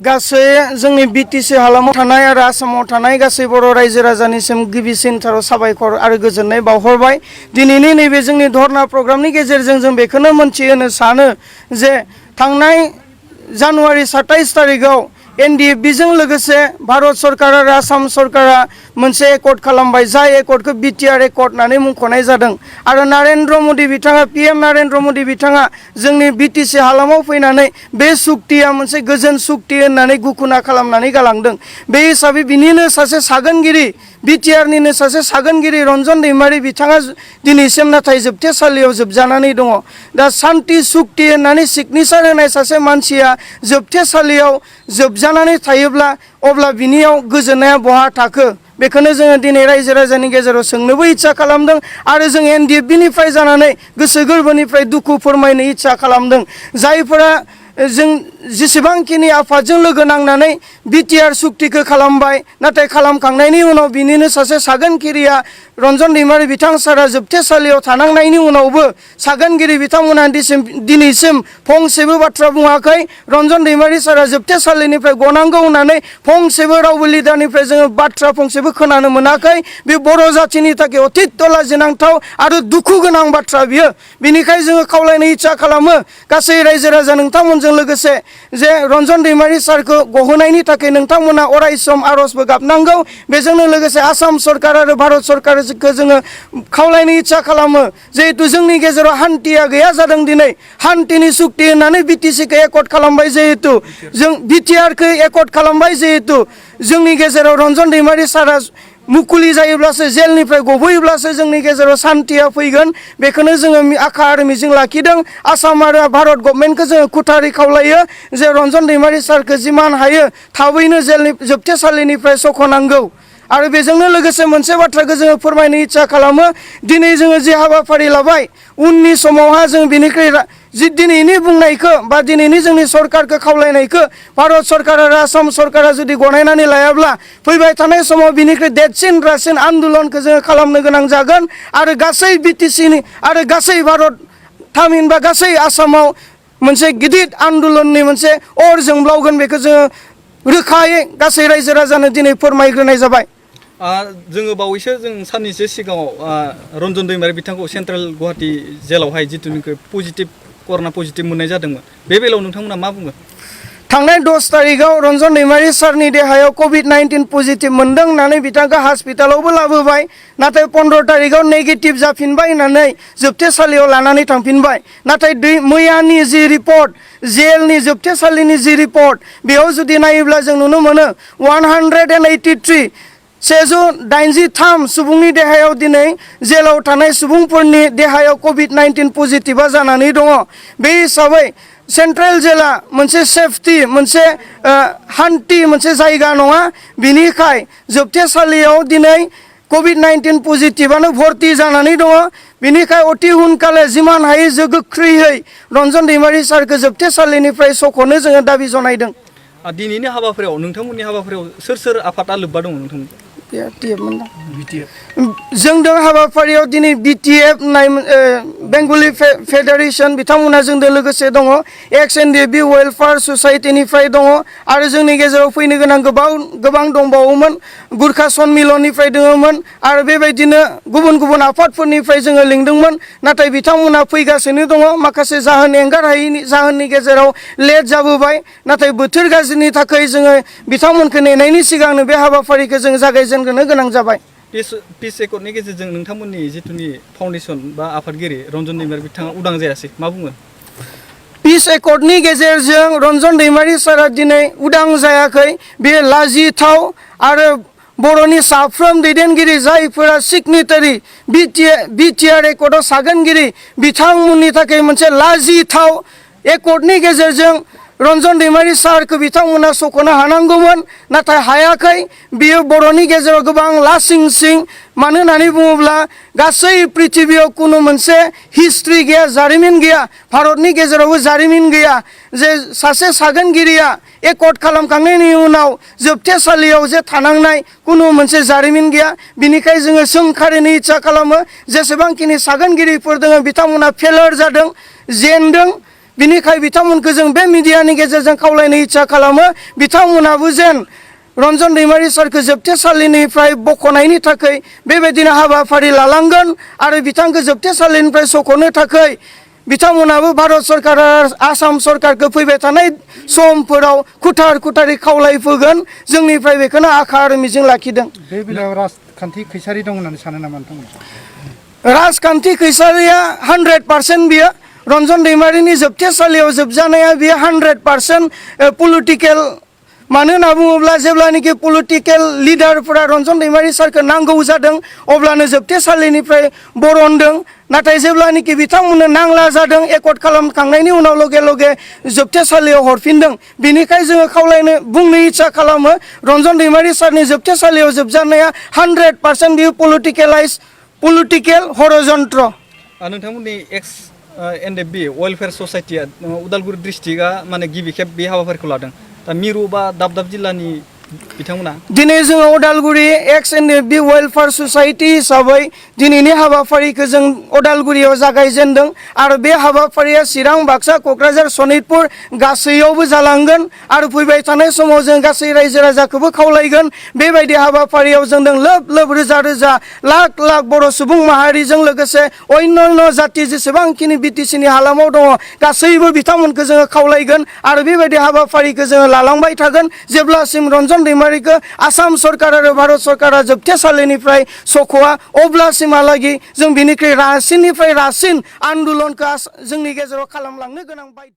गासै जोंनि बिटिसि हालामाव थानाय आरो आसामाव थानाय गासै बर' रायजो राजानिसिम गिबिसिनथाराव साबायखर आरो गोजोननाय बावहरबाय। दिनैनि नैबे जोंनि धरना प्रग्रामनि गेजेरजों जों बेखौनो मोनथिहोनो सानो जे थांनाय जानुवारि 27 तारिखआव एनडिएफबिजों लोगोसे भारत सरकार आरो आसाम सरकारा मोनसे एकर्ड खालामबाय, जाय एकर्डखौ बिटिआर एकर्ड होननानै मुंख'नाय जादों आरो नरेन्द्र मदि बिथाङा पिएम नरेन्द्र मदि बिथाङा जोंनि बिटिसि हालामाव फैनानै बे सुक्तिया मोनसे गोजोन सुक्ति होननानै घुखुना खालामनानै गालांदों। बे हिसाबै बिनिनो सासे सागोनगिरि बिटिआरनिनो सासे सागोनगिरि रन्जन दैमारि बिथाङा दिनैसिम नाथाय जोबथेसालियाव जोबजानानै दङ। दा सान्ति सुक्ति होननानै सिगनेचार होनाय सासे मानसिया जोबथेसालियाव जोबजानानै थायोब्ला अब्ला बिनियाव गोजोननाया बहा थाखो? बेखौनो जोङो दिनै रायजो राजानि गेजेराव सोंनोबो इच्छा खालामदों आरो जों एनडिएफबिनिफ्राय जानानै गोसो गोरबोनिफ्राय दुखु फोरमायनो इच्छा खालामदों। जायफोरा जों जेसेबांखिनि आफादजों लोगो नांनानै बिटिआर सुक्तिखौ खालामबाय, नाथाय खालामखांनायनि उनाव बिनिनो सासे सागोनगिरिया रन्जन दैमारि बिथां सारा जोबथेसालियाव थानांनायनि उनावबो सागोनगिरि बिथांमोनहा दिनैसिम फंसेबो बाथ्रा बुङाखै। रन्जन दैमारि सारा जोबथेसालिनिफ्राय गनांगौ होननानै फंसेबो रावबो लिडारनिफ्राय जोङो बाथ्रा फंसेबो खोनानो मोनाखै। बे बर' जाथिनि थाखाय अतित लाजिनांथाव आरो दुखु गोनां बाथ्रा बियो। बिनिखाय जोङो खावलायनो इच्छा खालामो गासै रायजो राजा नोंथांमोनजों लोगोसे जे रन्जन दैमारि सारखौ गहोनायनि थाखाय नोंथांमोना अरायसम आर'जबो गाबनांगौ। बेजोंनो लोगोसे आसाम सरकार आरो भारत सरकारखौ जोङो खावलायनो इच्छा खालामो जिहेतु जोंनि गेजेराव हान्थिया गैया जादों। दिनै हान्थिनि सुक्ति होननानै बिटिसिखौ एकर्ड खालामबाय, जिहेतु जों बिटिआरखौ एकर्ड खालामबाय, जिहेतु जोंनि गेजेराव रन्जन दैमारि सारा मुकुलि जायोब्लासो जेलनिफ्राय गबोयोब्लासो जोंनि गेजेराव सान्थिया फैगोन। बेखौनो जोङो आखा आरो मिजिं लाखिदों। आसाम आरो भारत गभर्नमेन्टखौ जोङो खुथारै खावलायो जे रन्जन दैमारि सारखौ जिमान हायो थाबैनो जेलनि जोबथेसालिनिफ्राय सख'नांगौ। आरो बेजोंनो लोगोसे मोनसे बाथ्राखौ जोङो फोरमायनो इच्छा खालामो, दिनै जोङो जे हाबाफारि लाबाय उननि समावहा जों बिनिख्रुइ जि दिनैनि बुंनायखौ बा दिनैनि जोंनि सरकारखौ खावलायनायखौ भारत सरकार आरो आसाम सरकारा जुदि गनायनानै लायाब्ला फैबाय थानाय समाव बिनिख्रुइ देरसिन रासिन आन्दोलनखौ जोङो खालामनो गोनां जागोन। आरो गासै बिटिसिनि आरो गासै भारत थामहिनबा गासै आसामाव मोनसे गिदिर आन्दोलननि मोनसे अर जोंब्लावगोन। बेखौ जोङो रोखायै गासै रायजो राजानो दिनै फोरमायग्रोनाय जाबाय। जोङो बावैसो जों साननैसो सिगाङाव रन्जन दैमारि बिथांखौ सेन्ट्रेल गुवाहाटी जेलावहाय जिथुनिखि कर'ना पजिटिभ मोननाय जादोंमोन, बे बेलायाव नोंथांमोना मा बुङो? थांनाय 10 तारिखआव रन्जन दैमारि सारनि देहायाव COVID-19 पजिटिभ मोनदों होननानै बिथांखौ हस्पिटालावबो लाबोबाय, नाथाय 15 तारिखआव नेगेटिभ जाफिनबाय होननानै जोबथेसालियाव लानानै थांफिनबाय। नाथाय मैयानि जि रिपर्ट, जेलनि जोबथेसालिनि जि रिपर्ट, बेयाव जुदि नायोब्ला जों नुनो मोनो 183 183 सुबुंनि देहायाव दिनै जेलाव थानाय सुबुंफोरनि देहायाव COVID-19 पजिटिभा जानानै दङ। बे हिसाबै सेन्ट्रेल जेला मोनसे सेफटि मोनसे हान्थि मोनसे जायगा नङा। बिनिखाय जोबथेसालियाव दिनै COVID-19 पजिटिभानो भर्ति जानानै दङ। बिनिखाय अति हुनकाले जिमान हायो जों गोख्रैयै रन्जन दैमारि सारखौ जोबथेसालिनिफ्राय सख'नो जोङो दाबि जनायदों। दिनैनि हाबाफारियाव नोंथांमोननि हाबाफारियाव सोर आफादा लोब्बा दङ नोंथांमोन? जोंदों हाबाफारियाव दिनै बिटिएफ होननाय बेंगलि फेडारेसन बिथांमोना जोंदों लोगोसे दङ, एक्स एनडिएफबि वेलफेयार ससाइटिनिफ्राय दङ आरो जोंनि गेजेराव फैनो गोनां गोबां दंबावोमोन। गुरखा सन्मिलननिफ्राय दङमोन आरो बेबायदिनो गुबुन गुबुन आफादफोरनिफ्राय जोङो लिंदोंमोन, नाथाय बिथांमोना फैगासिनो दङ। माखासे जाहोन एंगार हायैनि जाहोननि गेजेराव लेट जाबोबाय, नाथाय बोथोर गाज्रिनि थाखाय जोङो बिथांमोनखौ नेनायनि सिगांनो बे हाबाफारिखौ जों जागायजेननो गोनां जाबाय। पिस एकर्डनि गेजेरजों नोंथांमोननि जिथुनि फाउन्डेसन बा आफादगिरि रन्जन दैमारि बिथाङा उदां जायासै, मा बुङो? पिस एकर्डनि गेजेरजों रन्जन दैमारि सारा दिनै उदां जायाखै। बेयो लाजिथाव आरो बर'नि साफ्रोम दैदेनगिरि जायफोरा सिगनेटारि बिटिआर एकर्डआव सागोनगिरि बिथांमोननि थाखाय मोनसे लाजिथाव। एकर्डनि गेजेरजों रन्जन दैमारि सारखौ बिथांमोना सख'नो हानांगौमोन, नाथाय हायाखै। बियो बर'नि गेजेराव गोबां लासिं सिं। मानो होननानै बुङोब्ला गासै पृथिबियाव खुनु मोनसे हिस्ट्रि गैया, जारिमिन गैया, भारतनि गेजेरावबो जारिमिन गैया जे सासे सागोनगिरिया एकर्ड खालामखांनायनि उनाव जोबथेसालियाव जे थानांनाय खुनु मोनसे जारिमिन गैया। बिनिखाय जोङो सोंखारिनो इच्छा खालामो जेसेबांखिनि सागोनगिरिफोर दङ बिथांमोना फेलार जादों, जेनदों। बिनिखाय बिथांमोनखौ जों बे मिडियानि गेजेरजों खावलायनो इच्छा खालामो बिथांमोनाबो जेन रन्जन दैमारि सारखौ जोबथेसालिनिफ्राय बख'नायनि थाखाय बेबायदिनो हाबाफारि लालांगोन आरो बिथांखौ जोबथेसालिनिफ्राय सख'नो थाखाय बिथांमोनाबो भारत सरकार आसाम सरकारखौ फैबाय थानाय समफोराव खुथार खुथारै खावलायफोगोन जोंनिफ्राय बेखौनो आखा आरो मिजिं लाखिदों। बे बेलायाव राजखान्थि खैसारि दं होननानै सानो नामा नोंथांमोन? राजखान्थि खैसारिया 100% बियो रन्जन दैमारिनि जोबथेसालियाव जोबजानाया बियो 100% पलिटिकेल। मानो होनना बुङोब्ला जेब्लानोखि पलिटिकेल लिडारफोरा रन्जन दैमारि सारखौ नांगौ जादों अब्लानो जोबथेसालिनिफ्राय बरनदों नाथाय जेब्लानोखि बिथांमोननो नांला जादों एकर्ड खालामखांनायनि उनाव लगे लगे जोबथेसालियाव हरफिनदों। बिनिखाय जोङो खावलायनो बुंनो इच्छा खालामो रन्जन दैमारि सारनि जोबथेसालियाव जोबजानाया 100% बियो पलिटिकेल हरजन्त्र। नोंथांमोननि एक्स NFB वेलफेयार ससाइटिया उदालगुरि डिस्ट्रिक्टआ माने गिबि खेब बे हाबाफारिखौ लादों दा मिरु बा दाब दाब जिल्लानि बिथांमोना दिनै जोङो उदालगुरि एक्स NFB वेलफेयार ससाइटि हिसाबै दिनैनि हाबाफारिखौ जों उदालगुरियाव जागायजेनदों आरो बे हाबाफारिया चिरां बाक्सा क'क्राझार सनितपुर गासैयावबो जालांगोन आरो फैबाय थानाय समाव जों गासै रायजो राजाखौबो खावलायगोन बेबायदि हाबाफारियाव जों लोब लोब रोजा रोजा लाख लाख बर' सुबुं माहारिजों लोगोसे अन्यान्य जाति जेसेबांखिनि BTC नि हालामाव दङ गासैबो बिथांमोनखौ जोङो खावलायगोन आरो बेबायदि हाबाफारिखौ जोङो लालांबाय थागोन जेब्लासिम रन्जन दैमारिखौ आसाम सरकार आरो भारत सरकारा जोबथेसालिनिफ्राय सख'आ अब्लासिमहालागै जों बिनिख्रुइ रासिननिफ्राय रासिन आन्दलनखौ जोंनि गेजेराव खालामलांनो गोनां बायद'।